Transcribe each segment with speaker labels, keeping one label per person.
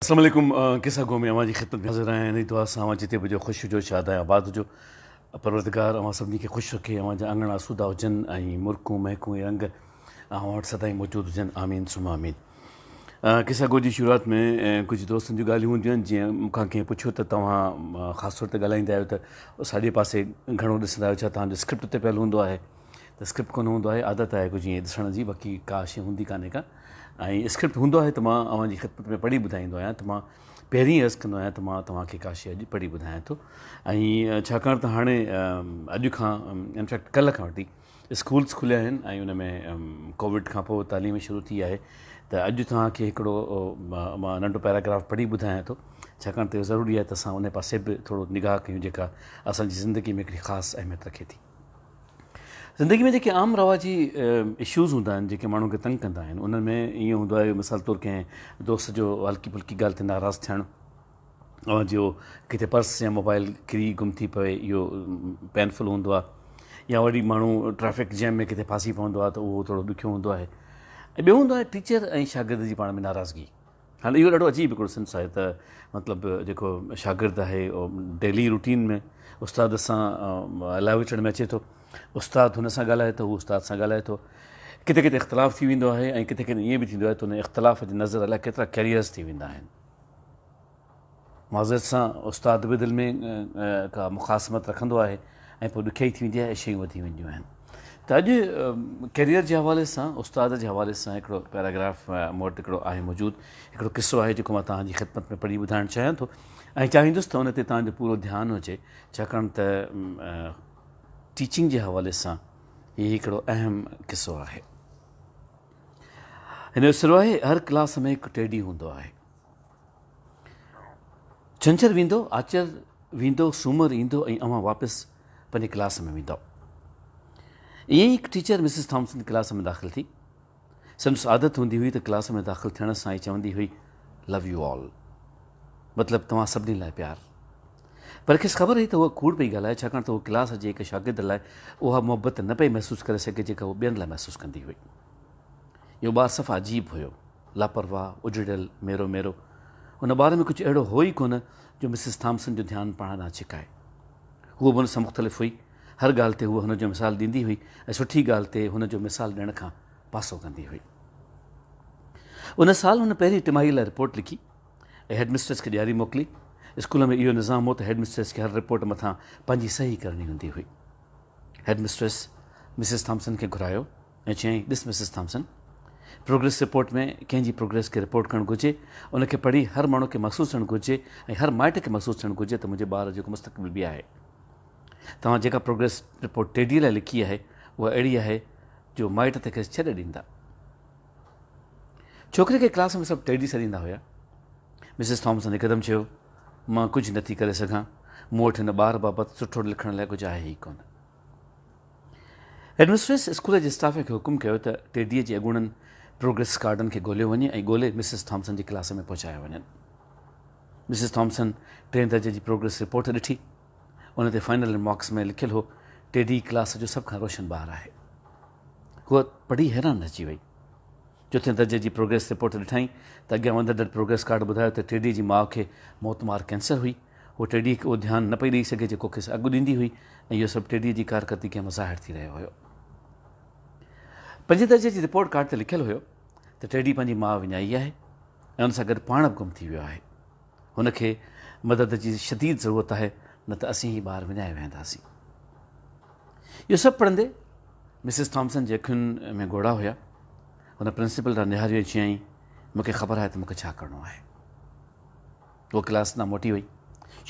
Speaker 1: السلام عليڪم قصه گو ۾ اوهان جي خدمت ۾ حاضر آهيان انهي دعا سان اوهان جتي به هجو خوش هجو شاد ۽ آباد هجو پروردگار اوهان سڀني کي خوش رکي اوهان جا اڱڻ آسودا هجن ۽ مرڪون مهڪون ۽ رنگ اوهان وٽ سدائين موجود هجن آمين ثم آمين قصه گو جي شروعات ۾ ڪجهه دوستن جون ڳالهيون هونديون آهن جيئن مون کان ڪنهن پڇيو ته توهان خاص طور تي ڳالهائيندا آهيو ته ساڄي پاسي گهڻو ڏسندا آهيو ڇا توهان جو اسڪرپٽ تي پيل هوندو آهي ته اسڪرپٽ ڪونه هوندو آهي عادت آهي ڪجهه ائين ڏسڻ جي باقي ڪا شي هوندي ڪانهي ڪا ۽ اسڪرپٽ هوندو آهي ته مان اوهان جي خدمت ۾ پڙهي ٻڌائيندو آهيان ته مان پهرين عرض ڪندو آهيان ته مان توهان کي ڪا شي اڄ پڙهي ٻڌايان ٿو ۽ ڇاڪاڻ ته هاڻي اڄ کان انفيڪٽ ڪلهه کان وٺي اسڪولس کليا آهن ۽ ان ۾ ڪووڊ کان پوء تعليم شروع ٿي آهي ته اڄ توهان کي هڪڙو مان ننڍو پيراگراف پڙهي ٻڌايان ٿو ڇاڪاڻ ته اهو ضروري آهي ته اسان ان پاسي به ٿورو نگاهه ڪيون جيڪا اسان جي زندگي ۾ هڪڙي خاص اهميت رکي ٿي زندگي ۾ جيڪي عام رواجي اشوز هوندا آهن جيڪي ماڻهن کي تنگ ڪندا آهن انهن ۾ ائين هوندو آهي مثال طور ڪنهن دوست جو هلڪي ڦلڪي ڳالهه تي ناراض ٿيڻ اوهان جو ڪٿي پرس يا موبائل ڪري گم ٿي پوي اهو پينفل هوندو آهي يا وري ماڻهو ٽريفڪ جيم ۾ ڪٿي ڦاسي پوندو آهي ته اهو ٿورو ڏکيو هوندو آهي ۽ ٻيو هوندو آهي ٽيچر ۽ شاگرد جي پاڻ ۾ ناراضگي هاڻي اهو ڏاڍو عجيب هڪڙو سنس آهي ته مطلب جيڪو شاگرد آهي اهو ڊيلي روٽين ۾ استاد سان لاهه وچڙ ۾ اچي ٿو استاد هن سان ڳالهائي ٿو هو استاد سان ڳالهائي ٿو ڪٿي ڪٿي اختلاف ٿي ويندو آهي ۽ ڪٿي ڪٿي ائين به ٿيندو آهي ته ان اختلاف جي نظر الائي ڪيترا ڪيريئرس ٿي ويندا آهن معذرت سان استاد به دل ۾ ڪا مخاصمت رکندو آهي ۽ پوء ڏکيائي ٿي ويندي آهي ۽ شيون وڌي وينديون آهن ته اڄ ڪيريئر جي حوالي سان استاد جي حوالي سان هڪڙو پيراگراف مون وٽ هڪڙو آهي موجود هڪڙو قصو آهي جيڪو مان توهان جي خدمت ۾ پڙهي ٻڌائڻ چاهيان ٿو ۽ چاهيندس ته ان تي توهان جو پورو ڌيان هجي ڇاڪاڻ ته ٽيچنگ جي حوالي سان هي هڪڙو اهم قصو آهي هن جو سرو آهي هر ڪلاس ۾ هڪ ٽيڊي هوندو آهي ڇنڇر ويندو، آچر ويندو، سومر ايندو ۽ اوهان واپس پنهنجي ڪلاس ۾ ويندؤ. ائين ئي هڪ ٽيچر مسز ٿامسن ڪلاس ۾ داخل ٿي. سندس عادت هوندي هئي ته ڪلاس ۾ داخل ٿيڻ سان ئي چوندي هئي Love you all مطلب توهان سڀني لاء پيار. پر کيس خبر هئي ته هوء ڪوڙ پئي ڳالهائي ڇاڪاڻ ته هوء ڪلاس جي هڪ شاگرد لاء اها محبت نه پئي محسوس ڪري سگهي جيڪا هوء ٻين لاء محسوس ڪندي هئي. اهو ٻار صفا عجيب هيو. لاپرواهه، اجڙيل، ميرو ميرو. ان ٻار ۾ ڪجهه اهڙو هو ئي ڪونه جو مسز ٿامسن جو ڌيان پاڻ ڏانهن ڇڪائي. هوء به هن سان مختلف هئي. هر ڳالهه تي هوء هن جو مثال ڏيندي هئي ۽ سٺي ڳالهه تي هن جو مثال ڏيڻ کان پاسو ڪندي هئي. ان سال هن پهرين ٽماهيء لاء رپورٽ لکي ۽ هيڊ مسٽريس کي ڏياري موڪلي. اسڪول ۾ اهو نظام هو ته هيڊ مسٽريس کي هر رپورٽ مٿان پنهنجي صحيح ڪرڻي هوندي هئي. هيڊ مسٽريس مسز ٿامسن کي گهرايو. ۽ چيائين، ڏس مسز ٿامسن، پروگريس رپورٽ ۾ ڪنهن جي پروگريس کي رپورٽ ڪرڻ گهرجي، ان کي پڙهي هر ماڻهو کي محسوس ٿيڻ گهرجي ۽ هر مائٽ کي محسوس ٿيڻ گهرجي ته منهنجي ٻار جو هڪ مستقبل به آهي. توهان جيڪا پروگريس رپورٽ ٽيڊيء لاء لکي آهي، اها اهڙي آهي جو مائٽ ته کيس ڇڏي ڏيندا. ڇوڪري کي ڪلاس ۾ سڀ ٽيڊي سڏيندا هيا. مسز ٿامسن هڪدم چيو، مان ڪجهه نٿي ڪري سگهان، مون وٽ هن ٻار بابت سٺو لکڻ لاء ڪجهه آهي ئي ڪونه. هيڊمسٽريس اسڪول جي اسٽاف کي حڪم ڪيو ته ٽيڊيء جي اڳوڻن پروگريس ڪارڊن کي ڳوليو وڃي ۽ ڳولي مسز ٿامسن جي ڪلاس ۾ پهچايا وڃن. مسز ٿامسن ٽئين درجي جي پروگريس رپورٽ ڏٺي. ان تي فائنل ريمارڪس ۾ لکيل هو، ٽيڊي ڪلاس جو سڀ کان روشن ٻار آهي. هوء پڙهي حيران رهجي وئي. چوٿين درجي جي پروگريس رپورٽ ڏٺائين ته اڳيان وڌندڙ پروگريس ڪارڊ ٻڌايو ته ٽيڊيء جي ماء کي موتمار ڪينسر هئي. هوء ٽيڊيء کي اهو ڌيان نه پئي ڏئي سگهي جيڪو کيس اڳ ڏيندي هئي ۽ اهو سڀ ٽيڊيء جي ڪارڪردگيء مان ظاهر ٿي رهيو هيو. پنجين درجي جي رپورٽ ڪارڊ تي لکيل هيو ته ٽيڊي پنهنجي ماء وڃائي آهي ۽ ان سان گڏ پاڻ به گم ٿي ويو آهي. هن کي مدد جي شديد ضرورت آهي نه ته اسين هي ٻار وڃائي ويهنداسين. اهو سڀ پڙهندي مسز ٿامسن جي اکين ۾ ڳوڙها هيا. هن پرنسپل ڏانهن نهاريو ۽ چيائين، مون کي خبر آهي ته مون کي ڇا ڪرڻو آهي. هوء ڪلاس ڏانهن موٽي وئي.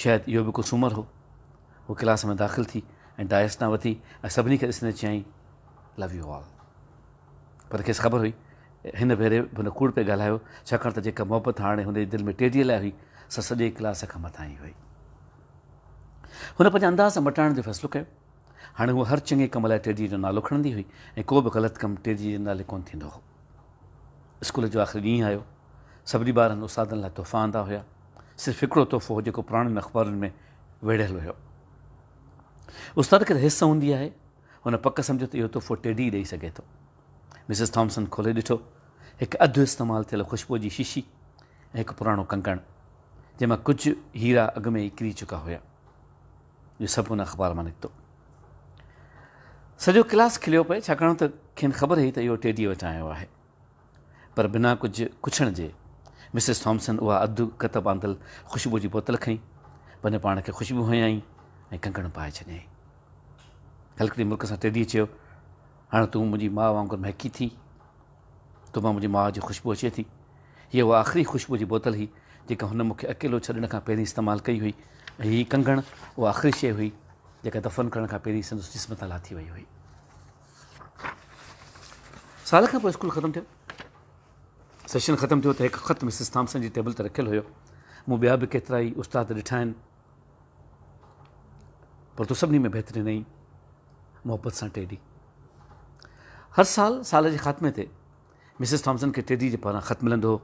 Speaker 1: شايد اهو به ڪو سومر هو. هوء ڪلاس ۾ داخل ٿي ۽ ڊائس ڏانهن وڌي ۽ سڀني کي ڏسندي چيائين، Love you all. پر کيس خبر هئي، هن ڀيري به هن ڪوڙ پئي ڳالهايو، ڇاڪاڻ ته جيڪا محبت هاڻي هن جي دل ۾ ٽيڊيء لاء هئي، سا سڄي ڪلاس کان مٿانهين هئي. هن پنهنجا انداز مٽائڻ جو فيصلو ڪيو. هاڻي هوء هر چڱي ڪم لاء ٽيڊيء جو نالو کڻندي هئي ۽ ڪو به غلط ڪم ٽيڊيء جي نالي ڪونه ٿيندو هو. اسڪول جو آخري ڏينهن آيو. سڀني ٻارن استادن لاء تحفا آندا هيا. صرف هڪڙو تحفو هو جيڪو پراڻين اخبارن ۾ ويڙهيل هيو. استاد کي ته حس هوندي آهي. هن پڪ سمجهيو ته اهو تحفو ٽيڊي ئي ڏئي سگهي ٿو. مسز ٿامسن کولي ڏٺو. هڪ اڌ استعمال ٿيل خوشبوء جي شيشي. ۽ هڪ پراڻو ڪنگڻ، جنهن مان ڪجهه هيرا اڳ ۾ ئي ڪري چڪا هيا. اهو سڀ ان اخبار مان نڪتو. سڄو ڪلاس کليو پئي، ڇاڪاڻ ته کين خبر هئي ته اهو ٽيڊيء وٽان آيو آهي. پر بنا ڪجهه ڪڇڻ جي مسز ٿامسن اها اڌ ڪتب آندل خوشبوء جي بوتل کنئي، پنهنجو پاڻ کي خوشبو هنيائين ۽ ڪنگڻ پائي ڇڏيائين. هلڪڙي مرڪ سان ٽيڊيء چيو، هاڻ تون منهنجي ماء وانگر مهڪين ٿي. تو مان منهنجي ماء جي خوشبو اچي ٿي. هيء اها آخري خوشبوء جي بوتل هئي، جيڪا هن مون کي اڪيلو ڇڏڻ کان پهرين استعمال ڪئي هئي ۽ هي ڪنگڻ اها آخري شيء هئي، جيڪا دفن ڪرڻ کان پهرين سندس جسم تان لاٿي وئي هئي. سال کان پوء اسڪول ختم ٿيو. سيشن ختم ٿيو ته هڪ خط مسز ٿامسن جي ٽيبل تي رکيل هيو. مون ٻيا به ڪيترائي استاد ڏٺا آهن، پر تون سڀني ۾ بهترين آهين. محبت سان ٽيڊي. هر سال سال جي خاتمي تي مسز ٿامسن کي ٽيڊي جي پاران خط ملندو هو.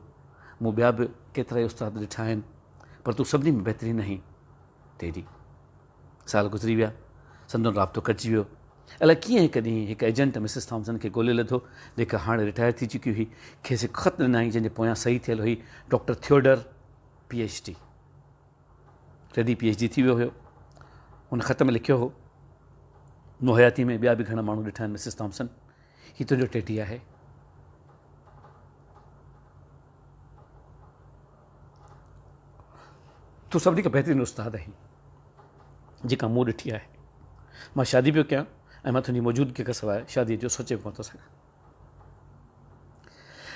Speaker 1: مون ٻيا به ڪيترائي استاد ڏٺا آهن، پر تون سڀني ۾ بهترين آهين. ٽيڊي. سال گذري ويا. سندن رابطو ڪٽجي ويو. الائي ڪيئن هڪ ڏينهن هڪ ايجنٽ مسز ٿامسن کي ڳولي لڌو، جيڪا هاڻي رٽائر ٿي چڪي هئي. کيس هڪ خط ڏنائين، جنهن جي پويان صحيح ٿيل هئي، doctor Theodore, P H D. Teddy P H D ٿي ويو هيو. هن خط ۾ لکيو هو، مون حياتيء ۾ ٻيا به گهڻا ماڻهو ڏٺا آهن مسز ٿامسن، هي تنهنجو ٽيڊي آهي. تون سڀني کان بهترين استاد آهين جيڪا مون ڏٺي آهي. مان شادي پيو ڪيان ۽ مان تنهنجي موجودگيء کان سواء شاديء جو سوچي به ڪونه ٿو سگهان.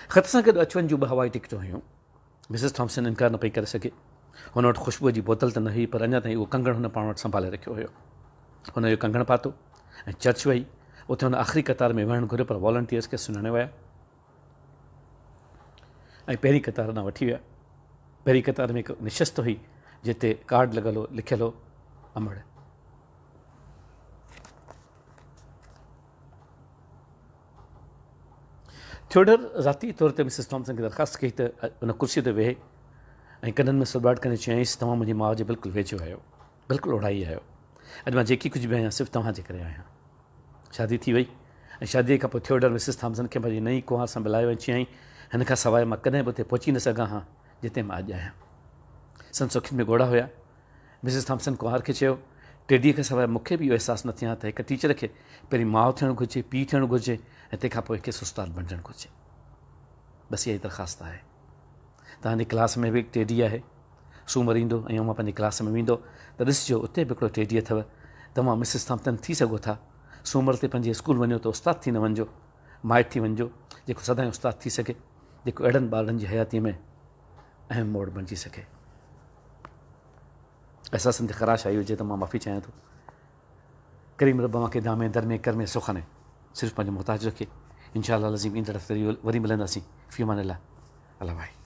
Speaker 1: خط سان گڏ اچ وڃ جون ٻه هوائي ٽڪيٽون هيون. مسز ٿامسن انڪار نه پئي ڪري سگهي. هن وٽ خوشبوء جي بوتل ته نه هئي پر اڃا تائين اهو ڪنگڻ هن پاڻ وٽ سنڀالي رکيو هيو. هن اهو ڪنگڻ پاتو ۽ چرچ وئي. اتي هن آخري قطار ۾ ويهڻ گهريو پر والنٽيئرز کيس سڃاڻي ويا ۽ پهرين قطار ڏانهن وٺي ويا. پهرين قطار ۾ هڪ نشست هئي جتي ڪارڊ لڳل هو لکيل هو امڙ. ٿيوڊر ذاتي طور تي مسز ٿامسن کي درخواست ڪئي ته ان ڪرسيء تي ويهي ۽ ڪنن ۾ سرٻاٽ ڪندي چيائينس، توهان منهنجي ماء جي بلڪل ويجهو آهيو، بلڪل اوڙاهي آهيو. اڄ مان جيڪي ڪجهه به آهيان صرف توهان جي ڪري آهيان. شادي ٿي وئي ۽ شاديء کان پوء ٿيوڊر مسز ٿامسن کي پنهنجي نئين ڪنوار سان ملايو ۽ چيائين، هن کان سواء مان ڪڏهن به اتي پهچي نه سگهان ها، جتي مان اڄ آهيان. سندس اکين ۾ ڳوڙها هيا. مسز ٿامسن ڪنوار کي چيو، ٽيڊيء کان سواء مون کي به اهو احساس نه ٿئي ها ته هڪ ٽيچر کي پهرين ماء ٿيڻ گهرجي، پيء ٿيڻ گهرجي ۽ تنهن کان پوء کيس استاد بڻجڻ گهرجي. بس اها ئي درخواست آهي. توهان جي ڪلاس ۾ به هڪ ٽيڊي آهي. سومر ايندو ۽ اوهان پنهنجي ڪلاس ۾ ويندو ته ڏسجو اتي به هڪڙو ٽيڊي اٿو. توهان مسز ٿامپٽن ٿي سگهو ٿا. سومر تي پنهنجي اسڪول وڃو ته استاد ٿي نه وڃجو، مائٽ ٿي وڃجو، جيڪو سدائين استاد ٿي سگهي، جيڪو اهڙن ٻارڙن جي حياتيء ۾ اهم موڙ بڻجي سگهي. احساسن تي خراش آئي هجي ته مان معافي چاهيان ٿو. ڪريم رب اوهان کي دامي درمي ڪرمي سخني صرف پنهنجو محتاج رکي. انشاء الله العظيم ايندڙ هفتي وري ملنداسين. في امان الله. الله واهي.